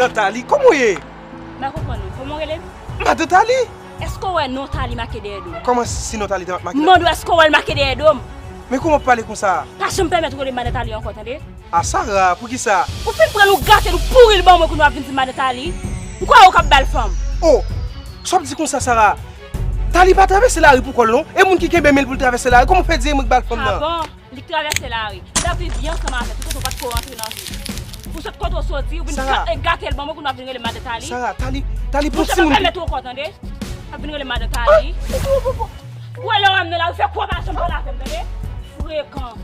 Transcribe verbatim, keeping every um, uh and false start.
Madan Tali, kòman w ye? M pa konprann ou. Kòman w rele m? Madan Tali! Èske w wè non Tali make dèyè do m? Kòman si non Tali te make dèyè do m? M mande w, èske w wè l make dèyè do m? Men kòman w pale konsa? Pa janm pèmèt w rele m Madan Tali ankò, tande? A Sara, poukisa? Ou fin pran l, ou gate l, ou pouri l ban mwen, kounye a w ap vin di m Madan Tali? M kwè ou k ap ba l fanm. Oh! Sa w ap di konsa, Sara? Tali pa travèse lari pou kò l non. E moun ki kenbe men l pou l travèse lari. Kòman w fè di e mwen k ba l fanm nan? A bon? Li k travèse lari. Li t ap viv byen ansanm avèk ou, kote w pa t ko rantre nan vi l. Ou sot kote w soti, ou vin gate, gate l ban mwen, kounye a w ap vin rele m Madan Tali. Sara, Tali, Tali pou timoun. Monchè, pa pèmèt ou ankò, tande? W ap vin rele m Madan Tali. Ou wè lè w wè m nan lari, fè kou pa janm pale avè m, tande? Frekan.